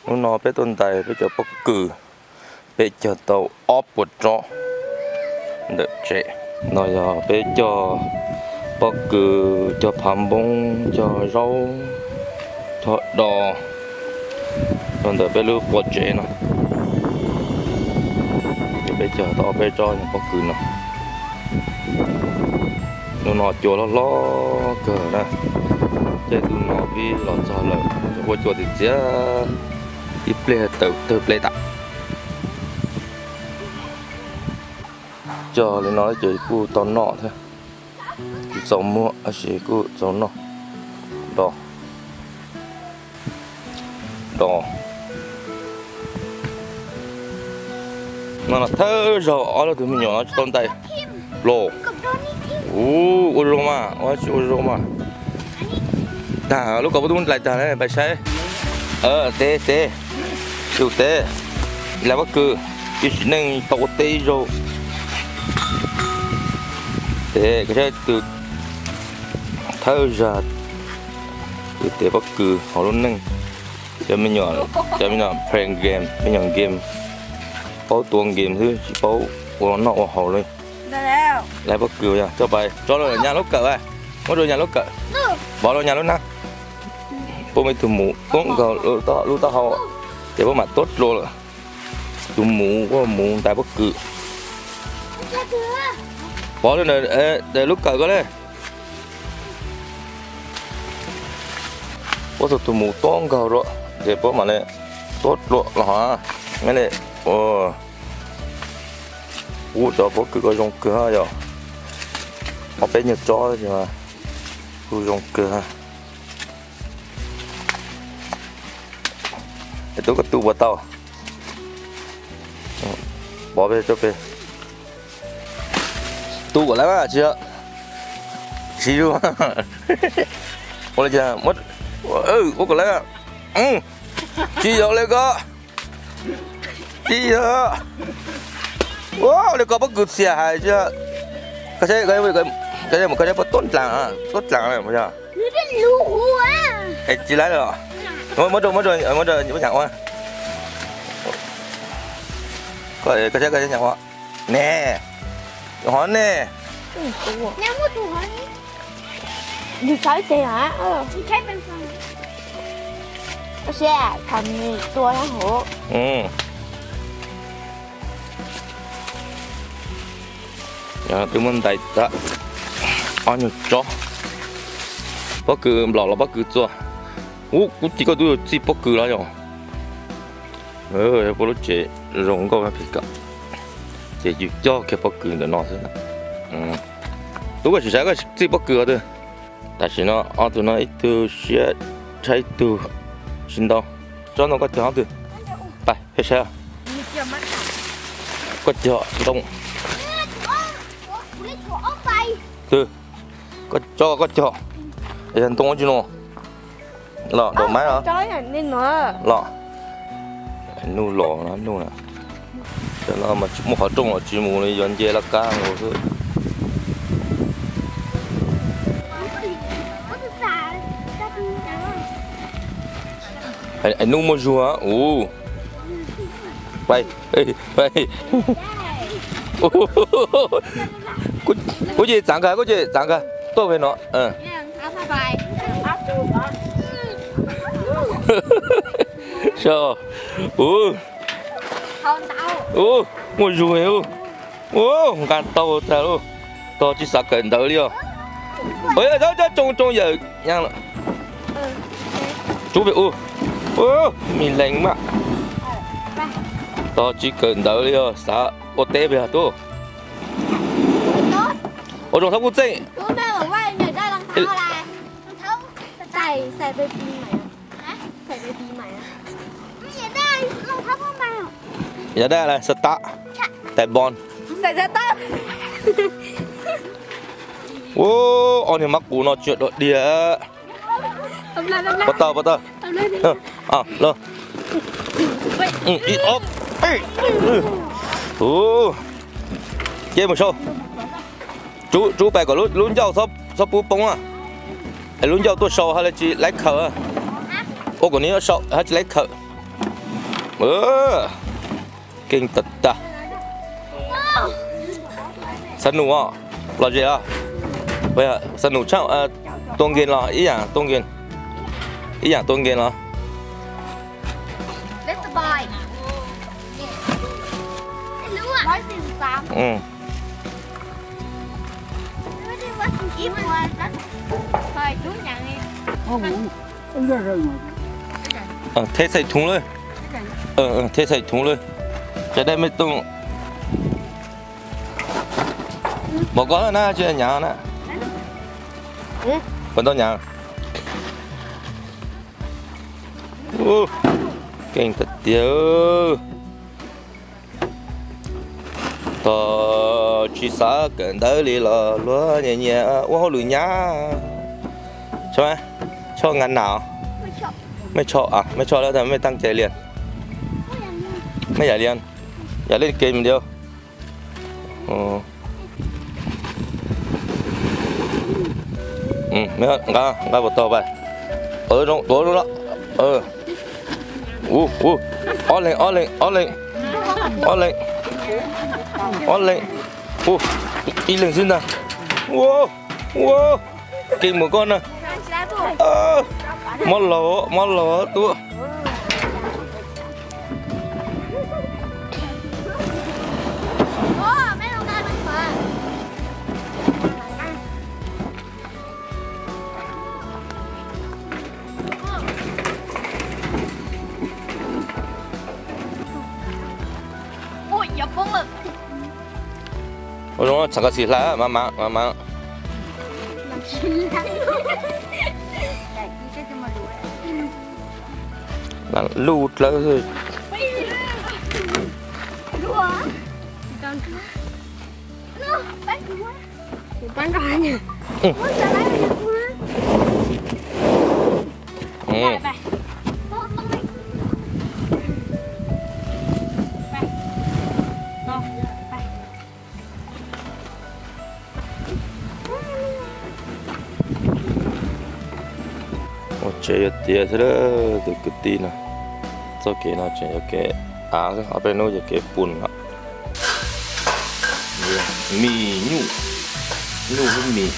Hnub no peb tuaj ntais peb cov pob kws, peb cog tau ob puas tsob ntawm tsev. No yog peb cog pob kws, cog phav npoob, cog zaub, cog dos rau ntawm peb lub quas tsev no. Ces peb cog tau ob peb tsob pob kws no. Hnub no cua loj hlob kawg na, ces tus no pib los txog lawm, ua cua tiag tiag, ib pliag tawg tawg pleb tas. Cog li no ces kuj tau noj thiab, tsis txaus muag tab sis kuj txaus noj. Dos, dos. No no thawj zaug ob leeg tus me nyuam no tsis tau ntais los. Ua zoo mas, ua tsis ua zoo mas. Tag lub kaus pob tub nplais tag ne, pais saib. Teb, teb, tus teb, lais pob kws, ib sim neej tau ua teb ib zaug. Teb, koj saib tus thawj zag, tus teb pob kws hauv lub neej. Cov me nyuam, cov me nyuam playing game, me nyuam game, paub tua game xwb tsis paub ua noj ua haus li. Lais pob kws yog coj pais tso rau nyas lub kawm, muab rau nyas lub kawm, pov rau nyas lub hnab. Pub me tug mus tuab nkaus lub taub hau, ces pub mam tuab dlua lawm. Tus mus ua mus ntais pob kws. Pov lub kawm ko le. Puab txhua tus mus tuab nkaus rau, ces puab mam li tuab dlua los hov. Neb li, kuv cov pob kws ko zoo kawg yog ob peb nyuag tsob, kuj zoo kawg. Es tub koj tu puas tau? Pov peb, tu kom lawv tsis, tsis zuag. Ua li cas, ua kom lawv, tsis yog li ko, tsis yog. Ua li ko pob kws txias hais tsis. Koj saib, koj saib puas tuab dlaag, tuab dlaag yog. Es tsis laib los? Muab rau, muab rau, muab rau nyam ua. Koj saib, koj saib nyam ua ne, hov ne. Nws txhob ib teg os. Tab sis thaum nws tua hauv. Twb muab ntais tag ob nyuag tsob pob kws nplaum los pob kws txua. Ub, kuv tsis, koj tub txij pob kws los yog. Puab lub tsev zoo nkauj plig kom, ces yus cog kiag pob kws ntawm no xwb. Tub koj sim saib koj txij pob kws twg. Tam sim no ob tug no ib tug siab tshaib ib tug tsis ntau. Tsob ntoo koj cog ob twg? Pais peb saib. Koj cog ntoo twg? Koj tsob koj cog, yog ntoo tsis no. Los daus maib os. Los, nuj los nuj na. Muaj qhov rooj los tsis mus li, yuav nce laj kab mus xwb. Nuj muaj zug ua. Kuv ces txav kag, kuv ces txav kag tuaj pem no. Ub, muaj zug ub. Ub, nqa tau tag lauj. Tog tsis xav kawm ntawv li os. Cov tsoo tsoo yawm. Tsub pem ub. Ub, me leej mas. Tog tsis kawm ntawv li os, xav ua teb pem tub. Ua zoo thaub kuj txeej. Yog dab lawm, xav tab, tais npoo. Ub, ob niag mab qus no tsis dog diag. Pov tau, pov tau. Ib ob. Ub, ces mus sau. Tsub pais kom lub ncauj txhob pub poob. Es lub ncauj tuaj sau hab li tsis laib khawm. Ua kom nws sau hab tsis laib khawm. Keej tag tag. Xav num os, los ze os. Xav num tshaj tua nkees los ib yam tua nkees, ib yam tua nkees los. Thế xài thúng lưới. Thế xài thúng lưới. Trái đây mới tung. Bỏ có na, chưa nhả na. Còn tao nhả. Ú, keej tiag tiag. Tos tsis xav kawm ntawv li los luag nyias nyias ua hauj lwm nyab. Tso, tso ngan nam. Mej tso, mej tso lawm, mej tag cai lias. Mej yam lias, yam li kev mus diam. Nqa, nqa puas tau pais. Tuav zoo los. Ua, ua, ob leeg, ob leeg, ob leeg, ob leeg, ob leeg. Ua, ib leeg xwb ntag. Ua, ua, keej mus koj na. Mob laug, mob laug tub. Ua zoo txham koj xim hlab mas mas mas mas. Luj dlawb xwb. Ua tsev yuav tiav xwb tus kwv tij no. Txoj kev no tseem yog kev av xwb, ob peb hnub yog kev pun lawm. Mis nyuj, nyuj lub mis,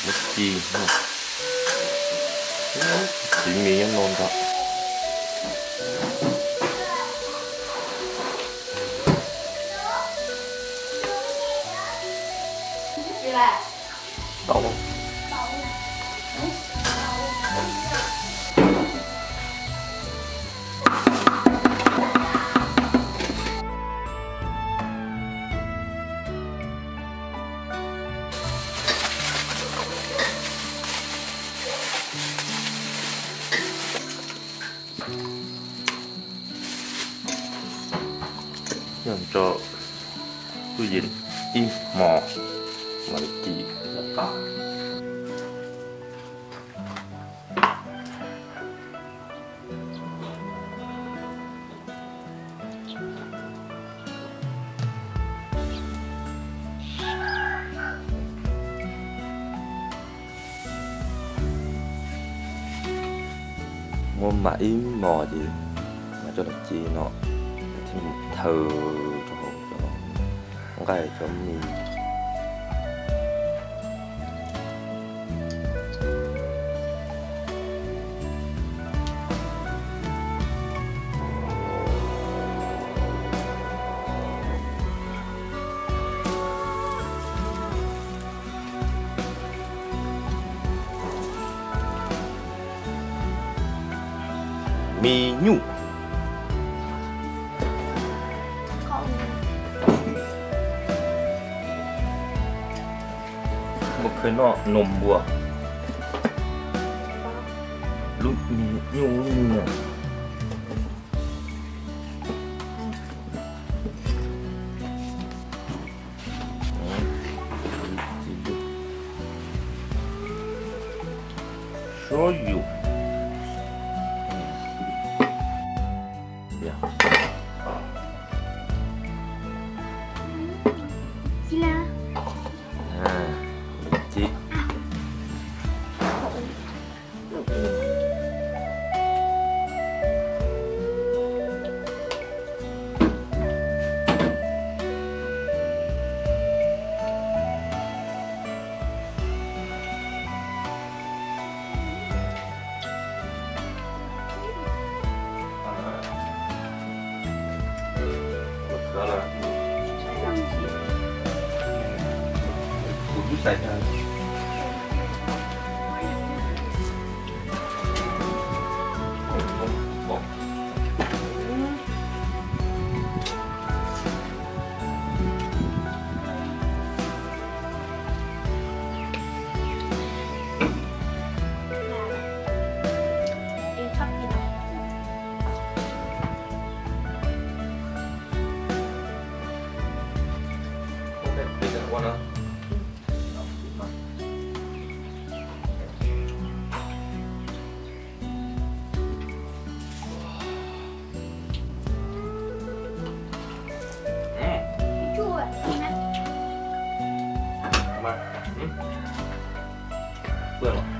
muab ci, txiv mis nyob no ntag. Nyob tso tub yees ib hmos mam li ci. Muab mam ib hmos ces mam coj los ci no, thiaj mus thaw rau hauv cov nqaij cov mis. Mis nyuj. Muab khawb noj num npua. Lub mis nyuj lub mis. Suab yus. Ci. Pw los?